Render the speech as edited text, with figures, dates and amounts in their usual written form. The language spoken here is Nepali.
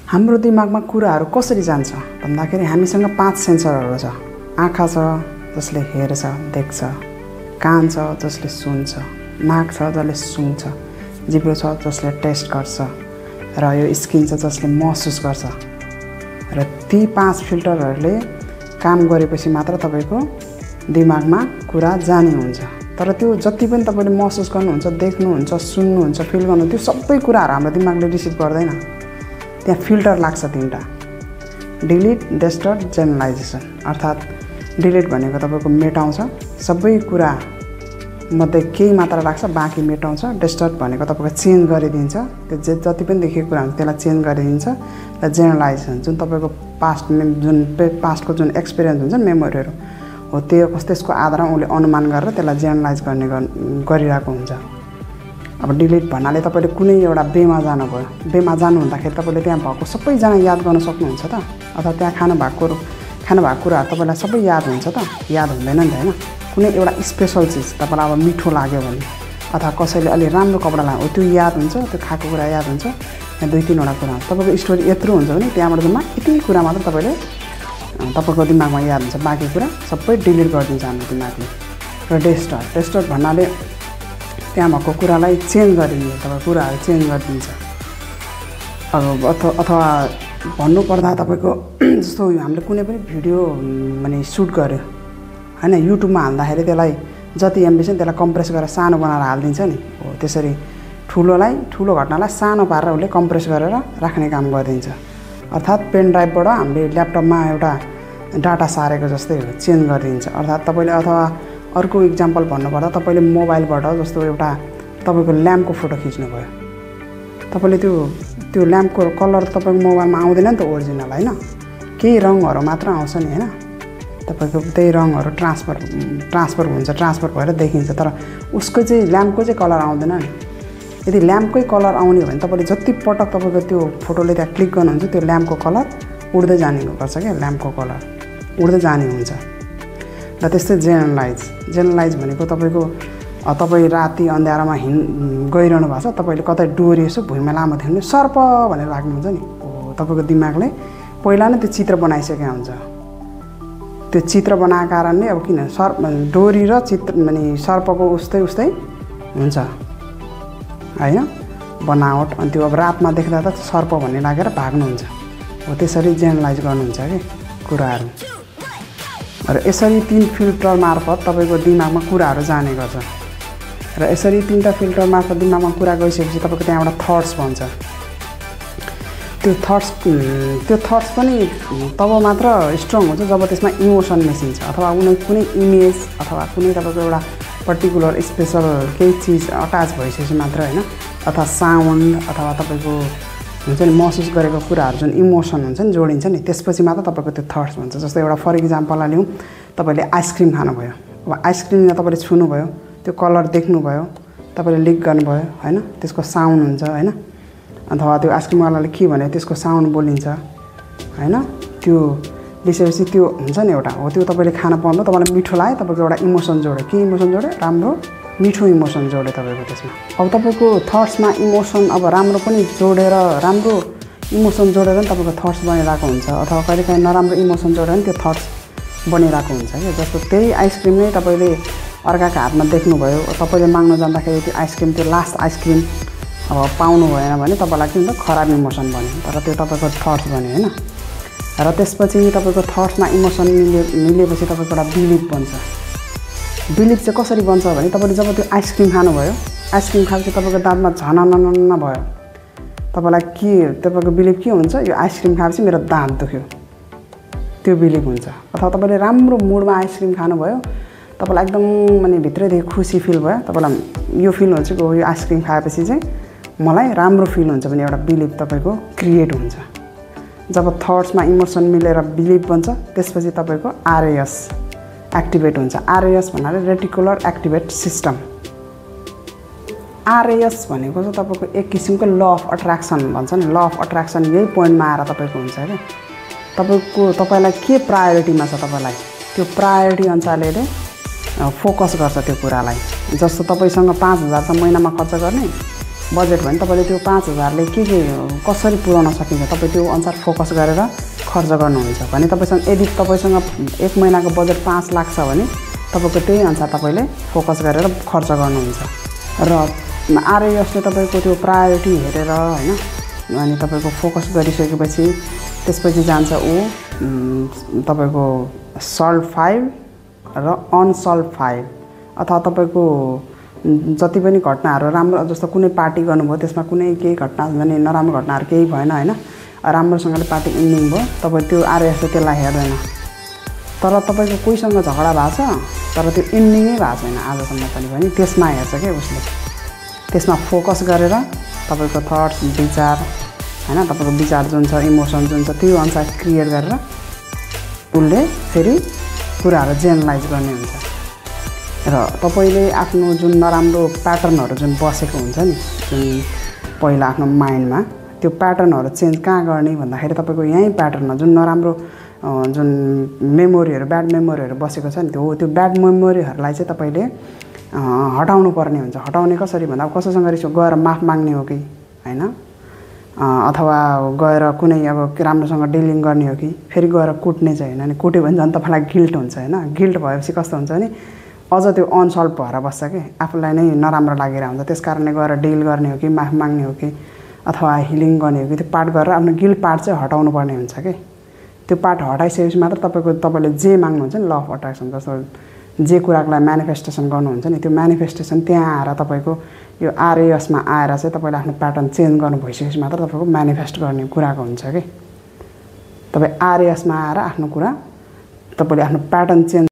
हाम्रो दिमागमा कुराहरू कसरी जान्छ भन्दाखेरि हामीसँग 5 सेन्सरहरू छ। आँखा छ जसले हेर्छ देख्छ, कान छ जसले सुन्छ, नाक छ जसले सुँघ्छ, जिब्रो छ जसले टेस्ट गर्छ र यो स्किन छ जसले महसुस गर्छ। र ती 5 फिल्टरहरूले काम गरेपछि मात्र तपाईको दिमागमा कुरा जाने हुन्छ। तर त्यो जति पनि तपाईले महसुस गर्नुहुन्छ, देख्नुहुन्छ, सुन्नुहुन्छ, फिल गर्नुहुन्छ, त्यो सबै कुराहरू हाम्रो दिमागले रिसिभ गर्दैन। त्यहाँ फिल्टर लाग्छ 3टा, डिलिट, डेस्ट्रट, जेनरलाइजेसन। अर्थात् डिलिट भनेको तपाईको मेटाउँछ, सबै कुरा मध्ये केही मात्र राख्छ, बाँकी मेटाउँछ। डेस्ट्रट भनेको तपाईको चेन्ज गरिदिन्छ, त्यो जति पनि देखेको कुरा हुन्छ त्यसलाई चेन्ज गरिदिन्छ। र जेनरलाइजेसन जुन तपाईको पास्टको जुन एक्सपिरियन्स हुन्छ, मेमोरीहरू हो, त्यसको आधारमा उसले अनुमान गरेर त्यसलाई जेनरलाइज गरिरहेको हुन्छ। अब डिलिट भन्नाले तपाईले कुनै एउटा बेमा जानुभयो, बेमा जानु हुँदाखेरि तपाईले त्यहाँ भएको सबैजना याद गर्न सक्नुहुन्छ त? अथवा त्यहाँ खानु भएको कुराहरू तपाईलाई सबै याद हुन्छ त? याद हुँदैन नि त, हैन? कुनै एउटा स्पेशल चिज तपाईलाई अब मिठो लाग्यो भने अथवा कसैले अलि राम्रो कपडा लाग्यो त्यो याद हुन्छ, त्यो खाएको कुरा याद हुन्छ। यहाँ 2-3 वटा कुरा हुन्छ। तपाईको स्टोरी यत्रो हुन्छ भने त्यहाँबाट जम्मा यति कुरा मात्र तपाईले तपाईको दिमागमा याद हुन्छ, बाँकी कुरा सबै डिलिट गरिदिन्छ हाम्रो दिमागले। र डेस्ट्रट भन्नाले त्यहाँ भएको कुरालाई चेन्ज गरिदिन्छ, तपाईको कुराहरू चेन्ज गरिदिन्छ। अब अथवा भन्नुपर्दा तपाईको जस्तो हामीले कुनै पनि भिडियो माने सुट गर्यो हैन, युट्युबमा हाल्दाखेरि त्यसलाई जति एमबी छ त्यसलाई कम्प्रेस गरेर सानो बनाएर हाल्दिन्छ नि, हो त्यसरी ठुलो घटनालाई सानो पारेर उसले कम्प्रेस गरेर राख्ने काम गरिदिन्छ। अर्थात् पेन ड्राइभबाट हामीले ल्यापटपमा एउटा डाटा सारेको जस्तै हो, चेन्ज गरिदिन्छ। अर्थात् तपाईले अथवा अर्को इक्जाम्पल भन्नुपर्दा तपाईले मोबाइलबाट जस्तो एउटा तपाईको ल्याम्पको फोटो खिच्नुभयो, तपाईले त्यो ल्याम्पको कलर तपाईको मोबाइलमा आउँदैन नि त ओरिजिनल, हैन? केही रङहरू मात्र आउँछ नि, हैन? तपाईको त्यही रङहरू ट्रान्सफर हुन्छ, ट्रान्सफर भएर देखिन्छ, तर उसको चाहिँ ल्याम्पको चाहिँ कलर आउँदैन नि। यदि ल्याम्पकै कलर आउने हो भने तपाईले जति पटक तपाईको त्यो फोटोले त्यहाँ क्लिक गर्नुहुन्छ त्यो ल्याम्पको कलर उड्दै जाने गर्छ क्या, ल्याम्पको कलर उड्दै जाने हुन्छ। र त्यस्तै जेनरलाइज भनेको तपाईको तपाई राति अँध्यारोमा गइरहनु भएको छ, तपाईले कतै डोरी यसो भुइँमा लामो देख्नु सर्प भनेर राख्नुहुन्छ नि, हो तपाईको दिमागले पहिला नै त्यो चित्र बनाइसकेको हुन्छ। त्यो चित्र बनाएको कारणले अब किन डोरी र चित्र माने सर्पको उस्तै हुन्छ हैन बनावट। अनि त्यो अब रातमा देख्दा त सर्प भन्ने लागेर भाग्नुहुन्छ, हो त्यसरी जेनरलाइज गर्नुहुन्छ के कुराहरू। र यसरी 3 फिल्टर मार्फत तपाईको दिमागमा कुराहरू जाने गर्छ। र यसरी 3टा फिल्टर मार्फत दिमागमा कुरा गइसकेपछि तपाईको त्यहाँ एउटा थट्स भन्छ। त्यो थट्स पनि तब मात्र स्ट्रङ हुन्छ जब त्यसमा इमोसन मिसिन्छ, अथवा कुनै इमेज अथवा कुनै तपाईको एउटा पर्टिकुलर स्पेशल केही चिज अट्याच भइसकेपछि मात्र, हैन? अथवा साउन्ड अथवा तपाईको हुन्छ नि महसुस गरेको कुराहरू जुन इमोसन हुन्छ नि जोडिन्छ नि, त्यसपछि मात्र तपाईको त्यो थट्स भन्छ। जस्तै एउटा फर इक्जाम्पललाई लिउँ, तपाईले आइसक्रिम खानुभयो, अब आइसक्रिमलाई तपाईले छुनुभयो, त्यो कलर देख्नुभयो, तपाईले लिक गर्नुभयो, हैन? त्यसको साउन्ड हुन्छ, हैन? अथवा त्यो आइसक्रिमवालाले के भने त्यसको साउन्ड बोलिन्छ, हैन? त्यो बिसेपछि त्यो हुन्छ नि एउटा, हो त्यो तपाईले खान पाउँदा तपाईलाई मिठो लाग्यो, तपाईको एउटा इमोसन जोड्यो, के इमोसन जोड्यो? राम्रो मिठो इमोसन जोड्यो तपाईको त्यसमा। अब तपाईको थट्समा इमोसन अब राम्रो पनि जोडेर, राम्रो इमोसन जोडेर पनि तपाईको थट्स बनिरहेको हुन्छ, अथवा कहिलेकाहीँ नराम्रो इमोसन जोडेर पनि त्यो थट्स बनिरहेको हुन्छ क्या। जस्तो त्यही आइसक्रिम नै तपाईले अर्काको हातमा देख्नुभयो, तपाईले माग्न जाँदाखेरि त्यो आइसक्रिम, त्यो लास्ट आइसक्रिम अब पाउनु भएन भने तपाईलाई के हुन्छ? खराब इमोसन बन्यो, तर त्यो तपाईको थट्स बन्यो, हैन? र त्यसपछि तपाईको थट्समा इमोसन मिलेपछि तपाईको एउटा बिलिभ बन्छ। बिलिभ चाहिँ कसरी बन्छ भने तपाईले जब त्यो आइसक्रिम खानुभयो, आइसक्रिम खाएपछि तपाईको दाँतमा झनननन भयो, तपाईको बिलिभ के हुन्छ? यो आइसक्रिम खाएपछि मेरो दाँत दुख्यो, त्यो बिलिभ हुन्छ। अथवा तपाईले राम्रो मुडमा आइसक्रिम खानुभयो, तपाईलाई एकदम माने भित्रैदेखि खुसी फिल भयो, तपाईलाई यो फिल हुन्छ कि यो आइसक्रिम खाएपछि चाहिँ मलाई राम्रो फिल हुन्छ भने एउटा बिलिभ तपाईको क्रिएट हुन्छ। जब थट्समा इमोसन मिलेर बिलिभ बन्छ, त्यसपछि तपाईको आरएएस एक्टिभेट हुन्छ। आरएएस भन्नाले रेटिकुलर एक्टिभेट सिस्टम। आरएएस भनेको चाहिँ तपाईको एक किसिमको ल अफ अट्र्याक्सन भन्छ नि, ल अफ अट्र्याक्सन यही पोइन्टमा आएर तपाईको हुन्छ क्या। तपाईलाई के प्रायोरिटीमा छ, तपाईलाई त्यो प्रायोरिटी अनुसारले फोकस गर्छ त्यो कुरालाई। जस्तो तपाईसँग 5000 छ महिनामा खर्च गर्ने, बजेट भने तपाईँले त्यो 5000ले के कसरी पुर्याउन सकिन्छ तपाईँ त्यो अनुसार फोकस गरेर खर्च गर्नुहुन्छ भने तपाईँसँग यदि तपाईँसँग 1 महिनाको बजेट 5 लाख छ भने तपाईँको त्यही अनुसार तपाईँले फोकस गरेर खर्च गर्नुहुन्छ र आरएएसले तपाईँको त्यो प्रायोरिटी हेरेर हैन अनि तपाईँको फोकस गरिसकेपछि त्यसपछि जान्छ तपाईँको सल्भ 5 र अनसल्भ 5 अथवा तपाईँको जति पनि घटनाहरू राम्रो जस्तो कुनै पार्टी गर्नुभयो त्यसमा कुनै केही घटना भने नराम्रो घटनाहरू केही भएन हैन राम्रोसँगले पार्टी इन्डिङ भयो तपाईँ त्यो आरएएसले त्यसलाई हेर्दैन तर तपाईँको कोहीसँग झगडा भएको छ तर त्यो इन्डिङै भएको छैन आजसम्म पनि त्यसमा हेर्छ के उसले त्यसमा फोकस गरेर तपाईँको थट्स विचार हैन तपाईँको विचार जुन छ इमोसन जुन छ त्यो अनुसार क्रिएट गरेर उसले फेरि कुराहरू जेनरलाइज गर्ने हुन्छ र तपाईँले आफ्नो जुन नराम्रो प्याटर्नहरू जुन बसेको हुन्छ नि जुन पहिला आफ्नो माइन्डमा त्यो प्याटर्नहरू चेन्ज कहाँ गर्ने भन्दाखेरि तपाईँको यहीँ प्याटर्नमा जुन नराम्रो जुन मेमोरीहरू ब्याड मेमोरीहरू बसेको छ नि त्यो ब्याड मेमोरीहरूलाई चाहिँ तपाईँले हटाउनु पर्ने हुन्छ हटाउने कसरी भन्दा कसैसँग रिसो गएर माफ माग्ने हो कि हैन अथवा गएर कुनै अब राम्रोसँग डिलिङ गर्ने हो कि फेरि गएर कुट्ने चाहिँ हैन अनि कुट्यो भने झन् तपाईँलाई गिल्ट हुन्छ हैन गिल्ट भएपछि कस्तो हुन्छ भने अझ त्यो अनसल्भ भएर बस्छ कि आफूलाई नै नराम्रो लागिरहेको हुन्छ त्यसकारणले गएर डिल गर्ने हो कि माफ माग्ने हो कि अथवा हिलिङ गर्ने हो कि त्यो पार्ट गरेर आफ्नो गिल्ट पार्ट चाहिँ हटाउनु पर्ने हुन्छ कि त्यो पार्ट हटाइसकेपछि मात्र तपाईँले जे माग्नुहुन्छ नि ल अफ अट्र्याक्सन जस्तो जे कुराको लागि म्यानिफेस्टेसन गर्नुहुन्छ नि त्यो म्यानिफेस्टेसन त्यहाँ आएर तपाईँको यो आरएएसमा आएर चाहिँ तपाईँले आफ्नो प्याटर्न चेन्ज गर्नु भइसकेपछि मात्र तपाईँको म्यानिफेस्ट गर्ने कुराको हुन्छ कि तपाईँ आरएएसमा आएर आफ्नो कुरा तपाईँले आफ्नो प्याटर्न चेन्ज